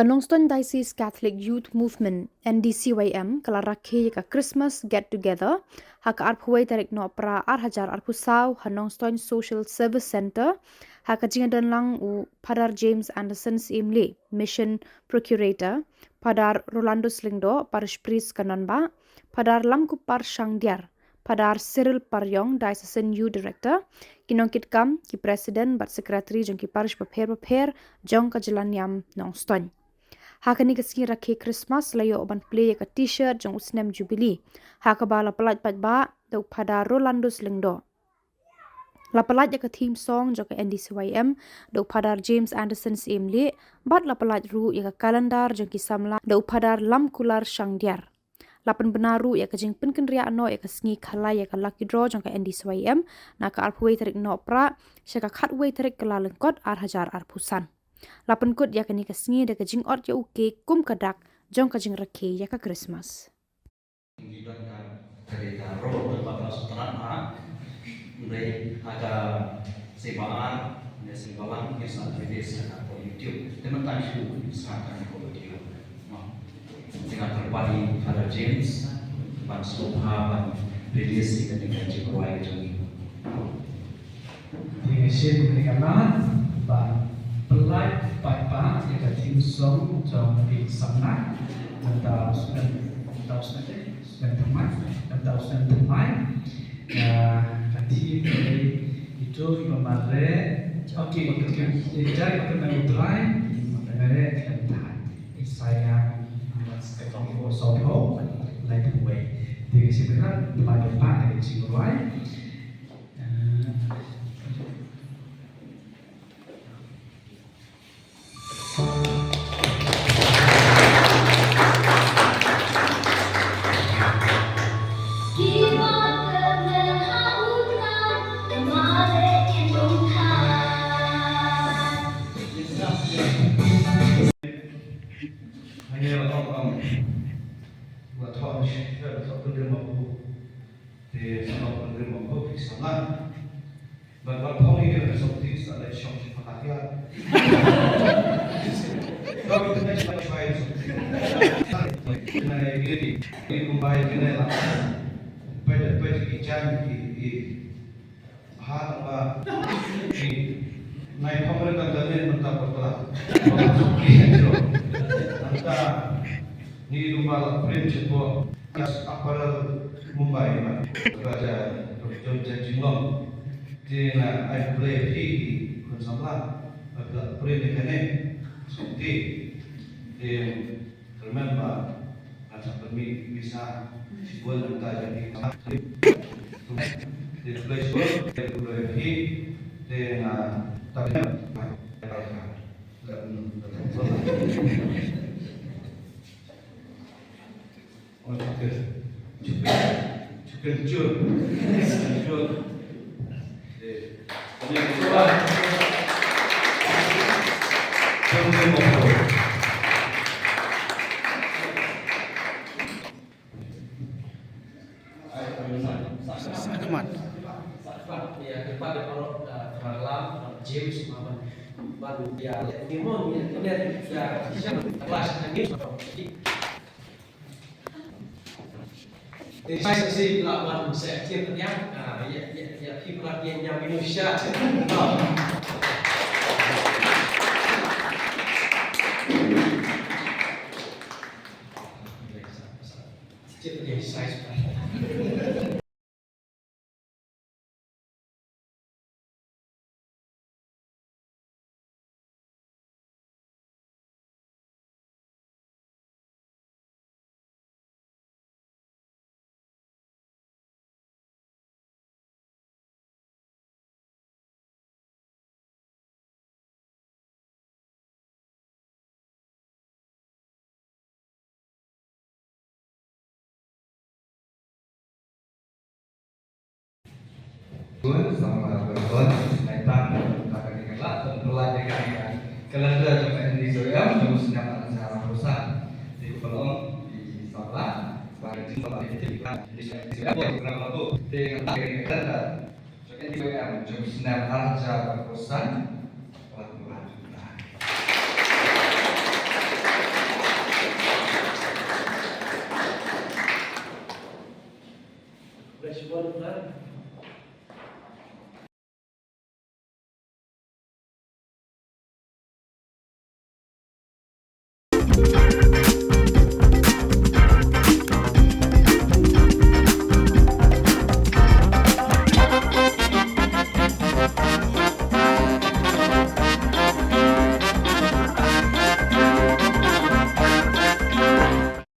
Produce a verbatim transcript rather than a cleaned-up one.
Ka Nongstoiñ Diocese Catholic Youth Movement, N D C Y M, ka la rakhe ïa ka Christmas Get Together ha ka arphew wei tarik Nohprah ar hajar arphew saw ha Nongstoiñ Social Service Centre, ha ka jingdon lang u Phadar James Anderson Syiemlieh, Mission Procurator, Phadar Rolando Slyngdoh, Parish Priest Kanonbah, Phadar Lamkupar Shangdiar, Phadar Cyril Pariong, Diocesan Youth Director, ki nongkitkam, ki President bad Secretary jong ki Parish bapher bapher jong ka jylla niam Nongstoiñ. Ha kane ka sngi rakhe Christmas la ïoh ban plie ïa ka T-shirt jong u snem Jubilee, ha kaba la pyllait paidbah da u Phadar Rolando Slyngdoh. La pyllait ïa ka theme song jong ka N D C Y M da u Phadar James Anderson Syiemlieh, bad la pyllait ruh ïa ka calendar jong ki samla da u Phadar Lamkular Shangdiar. La pynbna ruh ïa ka jingpynkynriah noh ïa ka sngi khalai ïa ka lucky draw jong ka N D C Y M na ka arphew wei tarik Nohprah sha ka khatwei tarik Kyllalyngkot ar hajar arphew san. La pynkut ïa kane ka sngi da ka jingot ïa u cake kum ka dak jong ka jingrakhe ïa ka Christmas. Ngi don ka, ka dei ka rong, ka ba ka sutrat na. Ndai ha ka Seibar, ne Seibalang, ngi sa release ha ka YouTube. Te mynta shu sa ka ko video. Te nga kyrpad ïa Father James ban sngewbha ban release ïa kane ka jingrwai jong ngi. Te nga shim kane ka lad ban pyllait paidbah ïa ka theme song jong ki samla. Mynta u snem, mynta u snem te, u snem thymmai, mynta u snem thymmai. Ka theme ka dei ito kiba mareh, okay, ito kiba mareh, ito kiba mareh, Isaïah, sawphew, laiphew wei. Te nga shim kane ka lad ban pyllait ïa ka jingrwai. Te sa ba pynrim ma phi sa la. Ba ba phong ïa ka song ti sa la shong shi pata ya. Ba phi na shwa shwa ïa song ti. Na ïa ki ri. Ri kumbai ki na la. Peit peit ki jan ki ki. Ha ba. Nai phong ri kan kan ni mynta pyrta. Ba song ti ïa jro. Mynta ni kumbai la print shi po. Yes, Apparel Mumbai, ma. Raja Raja Jinglong. Te nga ai khublei phi khun samla. Ba phi la print ïa kane. Sngewti. Te remember, nga sa pynmih pisa shibun nangta jong ngi. Te khublei shibun, te khublei phi. Te nga ta James, Bun, samla bun, nai tang, tang ka ding la, tang pula ding ka calendar jong ka N D C Y M, jong snem an sa rusa. Di ko pelong, di samla, ba ka jing samla di kan, di snem di snem, di snem labu, di kan tak ka calendar jong N D C Y M, jong snem an sa rusa. Wat bulan.